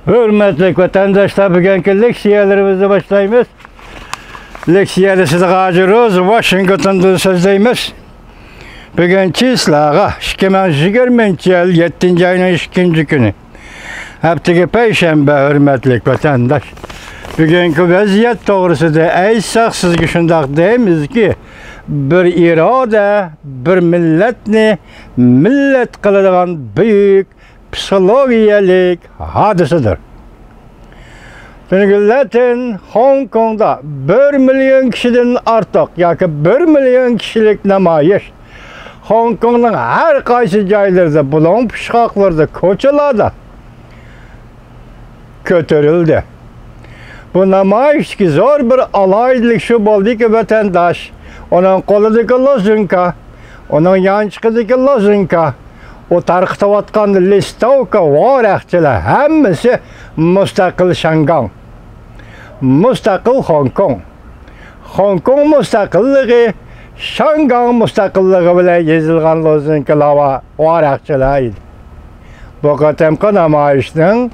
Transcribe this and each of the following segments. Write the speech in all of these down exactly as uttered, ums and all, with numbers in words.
ھۆرمەتلىك ۋەتەنداشلار، بۈگۈنكى لېكسىيەلىرىمىزنى باشلايمىز. لېكسىيەنى سىزگە ھاجى روز ۋاشىنگتوندىن سۆزلەيمىز. بۈگۈن چىسلاغا ئىككى مىڭ يىگىرمىنچى يىل يەتتىنچى ئاينىڭ ئىككىنچى كۈنى. ھەپتىگە پەيشەنبە، ھۆرمەتلىك ۋەتەنداش. بۈگۈنكى ۋەزىيەت توغرىسىدا ئېيتساق، سىزگە شۇنداق دەيمىزكى، بىر ئىرادە، بىر مىللەتنى مىللەت قىلىدىغان بۈيۈك پسىخولوگىيەلىك ھادىسىدۇر. تۈنۈگۈنلەتىن خوڭكوڭدا بىر مىليون كىشىدىن ئارتۇق ياكى بىر مىليون كىشىلىك نامايىش، خوڭكوڭنىڭ ھەر قايسى جايلىرىدا، بۇلۇڭ پۇچقاقلىرىدا، كوچىلاردا كۆتۈرۈلدى. بۇ نامايىشتىكى زور بىر ئالاھىدىلىك شۇ بولدىكى، ۋەتەنداش، ئۇنىڭ قولىدىكى لوزۇنكا، ئۇنىڭ يانچۇقىدىكى لوزۇنكا، ئۇ تارقىتىۋاتقان لىستوۋكا، ۋارەقچىلەر ھەممىسى مۇستەقىل شياڭگاڭ، مۇستەقىل خوڭكوڭ، خوڭكوڭ مۇستەقىللىقى، شياڭگاڭ مۇستەقىللىقى بىلەن يېزىلغان لوزۇنكىلار ۋە ۋارەقچىلەر ئىدى. بۇ قېتىمقى نامايىشنىڭ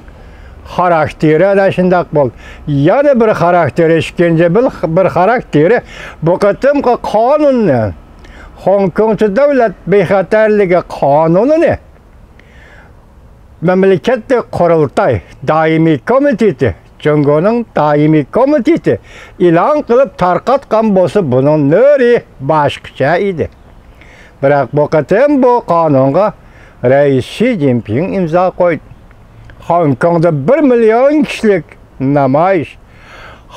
خاراكتېرى ئەنە شۇنداق بولدى. يەنە بىر خاراكتېرى، ئىككىنچى بىر، بىر خاراكتېرى، بۇ قېتىمقى قانۇننى، خوڭكوڭچە دۆلەت بىخەتەرلىكى قانۇنىنى مەملىكەتلىك قۇرۇلتاي دائىمىي كومىتېتى، جۇڭگونىڭ دائىمىي كومىتېتى ئېلان قىلىپ تارقاتقان بولسا، بۇنىڭ نۆرى باشقىچە ئىدى. بىراق بۇ قېتىم بۇ قانۇنغا رەئىس شى جىنپىڭ ئىمزا قويدى. خوڭكوڭدا بىر مىليون كىشىلىك نامايىش،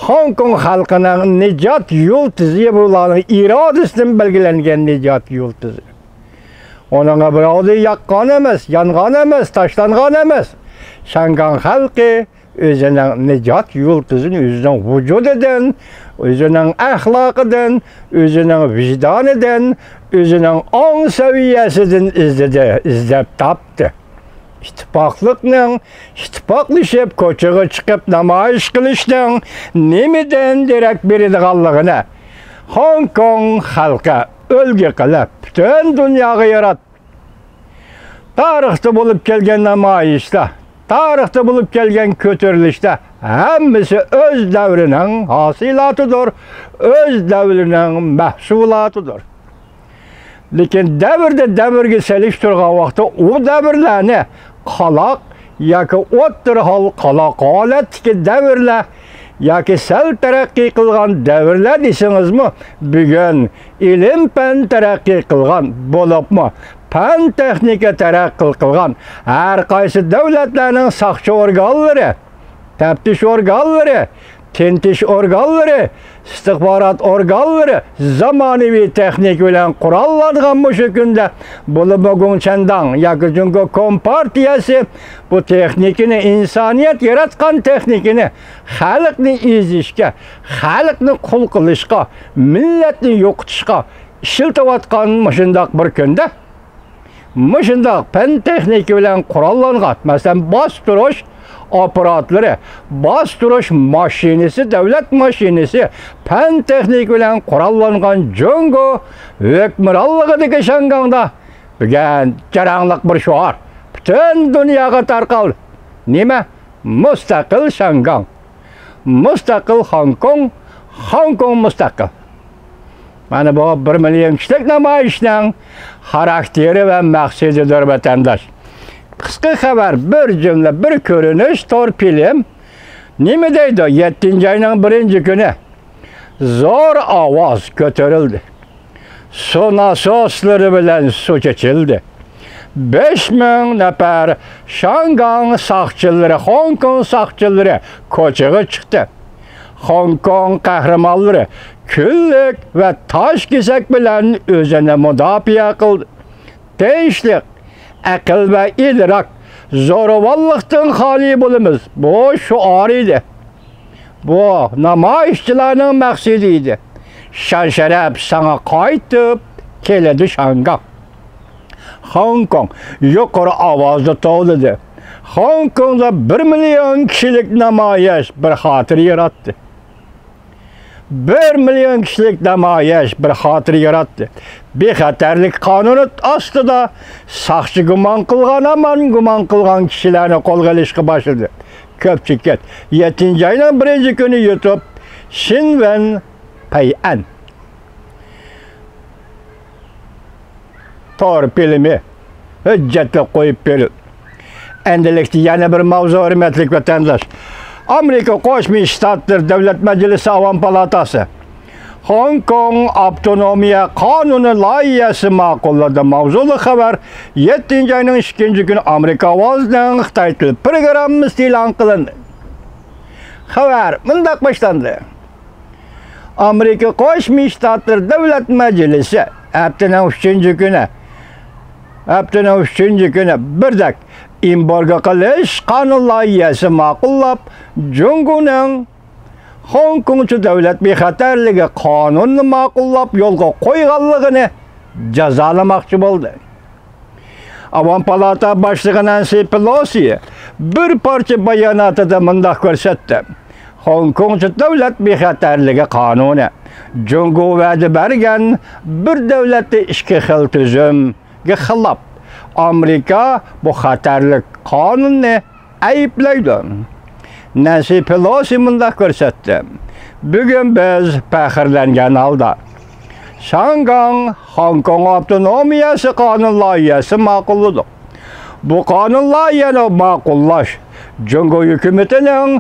خوڭكوڭ خەلقىنىڭ نىجات يۇلتۇزى، بۇلارنىڭ ئىرادىسىدىن بەلگىلەنگەن نىجات يۇلتۇزى. ئۇنىڭغا بىراۋدىن ياققان ئەمەس، يانغان ئەمەس، تاشلانغان ئەمەس. شياڭگاڭ خەلقى ئۆزىنىڭ نىجات يۇلتۇزىنى ئۆزىنىڭ ۋۇجۇدىدىن، ئۆزىنىڭ ئەخلاقىدىن، ئۆزىنىڭ ۋىجدانىدىن، ئۆزىنىڭ ئاڭ سەۋىيەسىدىن ئىزدىدى، ئىزدەپ تاپتى. ئىتتىپاقلىقنىڭ، ئىتتىپاقلىشىپ كوچىغا چىقىپ نامايىش قىلىشنىڭ نېمىدىن دېرەك بېرىدىغانلىقىنى خوڭكوڭ خەلقى ئۈلگە قىلىپ، پۈتۈن دۇنياغا ياراتتى. تارىختا بولۇپ كەلگەن نامايىشلار، تارىختا بولۇپ كەلگەن كۆتۈرۈلۈشلەر ھەممىسى ئۆز دەۋرىنىڭ ھاسىلاتىدۇر، ئۆز دەۋرىنىڭ مەھسۇلاتىدۇر. لېكىن دەۋردە دەۋرگە سېلىشتۇرغان ۋاقىتتا، ئۇ دەۋرلەرنى قالاق ياكى ئوتتۇرا ھال، قالاق ھالەتتىكى دەۋرلەر ياكى سەل تەرەققىي قىلغان دەۋرلەر دېسىڭىزمۇ، بۈگۈن ئىلىم-پەن تەرەققىي قىلغان، بولۇپمۇ پەن-تېخنىكا تەرەققىي قىلغان، ھەر قايسى دۆلەتلەرنىڭ ساقچى ئورگانلىرى، تەپتىش ئورگانلىرى، تىنتىش ئورگانلىرى، ئىستىخبارات ئورگانلىرى زامانىۋى تېخنىكا بىلەن قوراللانغان مۇشۇ كۈندە، بولۇپمۇ گۇڭچەنداڭ ياكى جۇڭگو كومپارتىيەسى بۇ تېخنىكىنى، ئىنسانىيەت ياراتقان تېخنىكىنى خەلقنى ئېزىشكە، خەلقنى قۇل قىلىشقا، مىللەتنى يوقىتىشقا ئىشلىتىۋاتقان مۇشۇنداق بىر كۈندە، مۇشۇنداق پەن-تېخنىكا بىلەن قوراللانغان، مەسىلەن، باستۇرۇش ئاپپاراتلىرى، باستۇرۇش ماشىنىسى، دۆلەت ماشىنىسى، پەن-تېخنىكا بىلەن قوراللانغان جۇڭگو ھۆكۈمرانلىقىدىكى شياڭگاڭدا بۈگۈن جاراڭلىق بىر شوئار پۈتۈن دۇنياغا تارقالدى. نېمە؟ مۇستەقىل شياڭگاڭ، مۇستەقىل خوڭكوڭ، خوڭكوڭ مۇستەقىل. مانا بۇ بىر مىليون كىشىلىك نامايىشنىڭ خاراكتېرى ۋە مەقسىتىدۇر، ۋەتەنداش. قىسقا خەۋەر، بىر جۈملە، بىر كۆرۈنۈش، تور فىلىم. نېمە دەيدۇ؟ يەتتىنچى ئاينىڭ بىرىنچى كۈنى زور ئاۋاز كۆتۈرۈلدى. سۇ ناسوسلىرى بىلەن سۇ چېچىلدى. بەش مىڭ نەپەر شياڭگاڭ ساقچىلىرى، خوڭكوڭ ساقچىلىرى كوچىغا چىقتى. خوڭكوڭ قەھرىمانلىرى كۈنلۈك ۋە تاش كېسەك بىلەن ئۆزىنى مۇداپىئە قىلدى. تىنچلىق، ئەقىل ۋە ئىدراك، زورىۋانلىقتىن خالىي بولىمىز. بۇ شوئار ئىدى. بۇ نامايىشچىلارنىڭ مەقسىتى ئىدى. شان-شەرەپ ساڭا قايتىپ كېلىدۇ، شياڭگاڭ. خوڭكوڭ يۇقىرى ئاۋازدا توۋلىدى. خوڭكوڭدا بىر مىليون كىشىلىك نامايىش بىر خاتىرە ياراتتى. بىر مىليون كىشىلىك نامايىش بىر خاتىرە ياراتتى. بىخەتەرلىك قانۇنى ئاستىدا ساقچى گۇمان قىلغان ھامان گۇمان قىلغان كىشىلەرنى قولغا ئېلىشقا باشلىدى. كۆپ چېكىت. يەتتىنچى ئاينىڭ بىرىنچى كۈنى يۇتۇپ، شىنۋېن پەيئەن تور فىلىمى ھۆججەتلىك قويۇپ بېرىلدى. ئەندىلىكتە يەنە بىر ماۋزۇ، ھۆرمەتلىك ۋەتەنداش. ئامېرىكا قوشما شتاتلىرى دۆلەت مەجلىسى ئاۋام پالاتاسى خوڭكوڭ ئاپتونومىيە قانۇنى لايىھەسى ماقۇللىدى. ماۋزۇلۇق خەۋەر يەتتىنچى ئاينىڭ ئىككىنچى كۈنى ئامېرىكا ئاۋازىنىڭ خىتاي تىل پروگراممىسىدا ئېلان قىلىندى. خەۋەر مۇنداق باشلاندى. ئامېرىكا قوشما شتاتلىرى دۆلەت مەجلىسى ھەپتىنىڭ ئۈچىنچى كۈنى، ھەپتىنىڭ ئۈچىنچى كۈنى بىردەك ئېمبارگو قىلىش قانۇن لايىھەسى ماقۇللاپ، جۇڭگونىڭ خوڭكوڭچە دۆلەت بىخەتەرلىكى قانۇنىنى ماقۇللاپ يولغا قويغانلىقىنى جازالىماقچى بولدى. ئاۋام پالاتا باشلىقى نەنسى پېلوسى بىر پارچە باياناتىدا مۇنداق كۆرسەتتى: خوڭكوڭچە دۆلەت بىخەتەرلىكى قانۇنى جۇڭگو ۋەدە بەرگەن بىر دۆلەتتە ئىككى خىل تۈزۈمگە خىلاپ. ئامېرىكا بۇ خەتەرلىك قانۇننى ئەيىبلەيدۇ. نەنسى پېلوسى مۇنداق كۆرسەتتى: بۈگۈن بىز پەخىرلەنگەن ھالدا شياڭگاڭ خوڭكوڭ ئاپتونومىيەسى قانۇن لايىھەسى ماقۇللىدۇق. بۇ قانۇن لايىھەنى ماقۇللاش جۇڭگو ھۆكۈمىتىنىڭ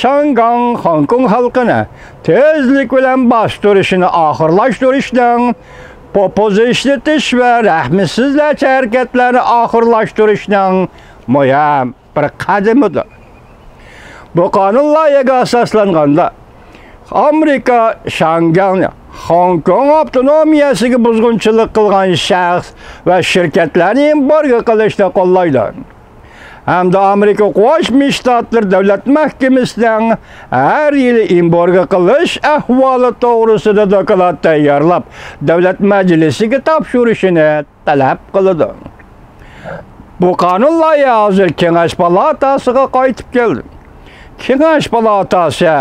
شياڭگاڭ خوڭكوڭ خەلقىنى تېزلىك بىلەن باستۇرۇشىنى ئاخىرلاشتۇرۇشنىڭ، پوپۇزا ئىشلىتىش ۋە رەھمىسىزلەرچە ھەرىكەتلەرنى ئاخىرلاشتۇرۇشنىڭ مۇھىم بىر قەدىمىدۇر. بۇ قانۇن لايىھەگە ئاساسلانغاندا، ئامېرىكا شياڭگاڭنى خوڭكوڭ ئاپتونومىيەسىگە بۇزغۇنچىلىق قىلغان شەخس ۋە شىركەتلەرنى ئېمبارگو قىلىشنى قوللايدۇ ھەمدە ئامېرىكا قوشما شتاتلىرى دۆلەت مەھكىمىسىنىڭ ھەر يىلى ئېمبارگو قىلىش ئەھۋالى توغرىسىدا دوكلات تەييارلاپ، دۆلەت مەجلىسىگە تاپشۇرۇشىنى تەلەپ قىلىدۇ. بۇ قانۇن لايىھە ھازىر كېڭەش پالاتاسىغا قايتىپ كەلدى. كېڭەش پالاتاسى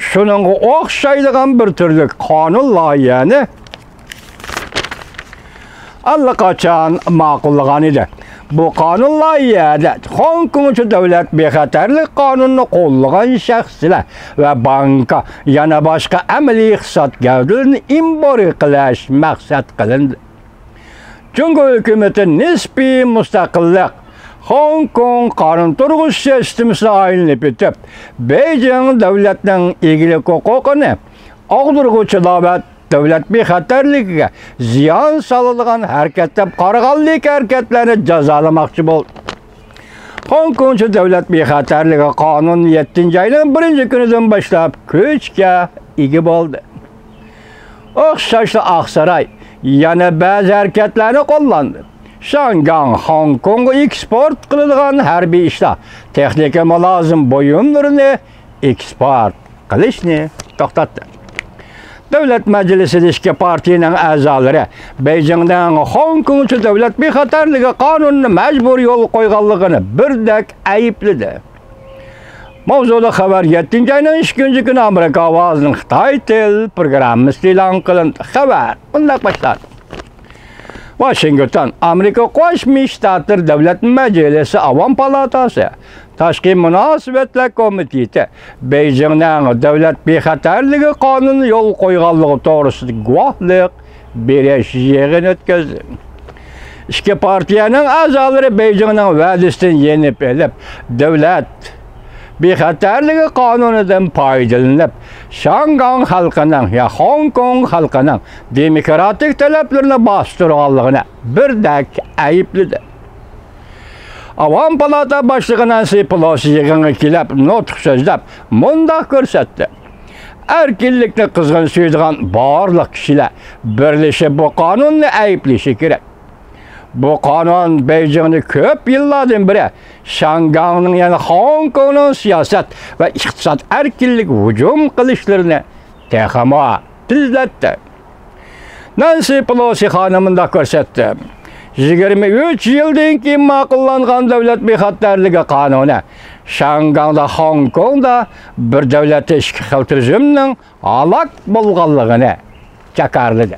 شۇنىڭغا ئوخشايدىغان بىر تۈرلۈك قانۇن لايىھەنى ئاللىقاچان ماقۇللىغان ئىدى. بۇ قانۇن لايىھەدە خوڭكوڭچە دۆلەت بىخەتەرلىك قانۇنىنى قوللىغان شەخسلەر ۋە بانكا، يەنە باشقا ئەمەلىي ئىقتىساد گەۋدىلىرىنى ئېمبارگو قىلىش مەقسەت قىلىندى. جۇڭگو ھۆكۈمىتى نىسپىي مۇستەقىللىق، خوڭكوڭ قانۇن تۇرغۇزۇش سىستېمىسىنى ئايلىنىپ ئۆتۈپ، بېيجىڭ دۆلەتنىڭ ئىگىلىك ھوقۇقىنى ئاغدۇرغۇچىلار ۋە دۆلەت بىخەتەرلىكىگە زىيان سالىدىغان ھەرىكەت دەپ قارىغانلىك ھەرىكەتلەرنى جازالىماقچى بولدى. خوڭكوڭچە دۆلەت بىخەتەرلىكى قانۇنى يەتتىنچى ئاينىڭ بىرىنچى كۈنىدىن باشلاپ كۈچكە ئىگە بولدى. ئوخشاشلا ئاقساراي يەنە بەزى ھەرىكەتلەرنى قوللاندى. شياڭگاڭ خوڭكوڭغا ئېكسپورت قىلىدىغان ھەربىي ئىشلار، تېخنىكا مۇلازىم بۇيۇملىرىنى ئېكسپورت قىلىشنى توختاتتى. دۆلەت مەجلىسىدە ئىككى پارتىيىنىڭ ئەزالىرى بېيجىڭنىڭ خوڭكوڭچە دۆلەت بىخەتەرلىكى قانۇنىنى مەجبۇرىي يولغا قويغانلىقىنى بىردەك ئەيىبلىدى. ماۋزۇلۇق خەۋەر يەتتىنچى ئاينىڭ ئىككىنچى كۈنى ئامېرىكا ئاۋازىنىڭ خىتاي تىل پروگراممىسىدا ئېلان قىلىندى. خەۋەر مۇنداق باشلاندى. ۋاشىنگتون، ئامېرىكا قوشما شتاتلىرى دۆلەت مەجلىسى ئاۋام پالاتاسى تاشقى مۇناسىۋەتلەر كومىتېتى بېيجىڭنىڭ دۆلەت بىخەتەرلىكى قانۇنى يول قويغانلىقى توغرىسىدا گۇۋاھلىق بېرىش يىغىنى ئۆتكۈزدى. ئىككى پارتىيەنىڭ ئەزالىرى بېيجىڭنىڭ ۋەدىسىدىن يېنىپ ئېلىپ، دۆلەت بىخەتەرلىكى قانۇنىدىن پايدىلىنىپ، شياڭگاڭ خەلقىنىڭ يا خوڭكوڭ خەلقىنىڭ دېموكراتىك تەلەپلىرىنى باستۇرغانلىقىنى بىردەك ئەيىبلىدى. ئاۋام پالاتا باشلىقى نەنسى پېلوسى يىغىنغا كېلىپ نۇتۇق سۆزلەپ مۇنداق كۆرسەتتى: ئەركىنلىكنى قىزغىن سۆيىدىغان بارلىق كىشىلەر بىرلىشىپ بۇ قانۇننى ئەيىبلىشى كېرەك. بۇ قانۇن بېيجىڭنى كۆپ يىللاردىن بېرى شياڭگاڭنىڭ، يەنى خوڭكوڭنىڭ سىياسەت ۋە ئىقتىساد ئەركىنلىكىگە ھۇجۇم قىلىشلىرىنى تېخىمۇ تېزلەتتى. نەنسى پېلوسى خانىم مۇنداق كۆرسەتتى: يىگىرمە ئۈچ يىلدىن كېيىن ماقۇللانغان دۆلەت بىخەتەرلىكى قانۇنى شياڭگاڭدا، خوڭكوڭدا بىر دۆلەتتە ئىككى خىل تۈزۈمنىڭ ھالاك بولغانلىقىنى جاكارلىدى.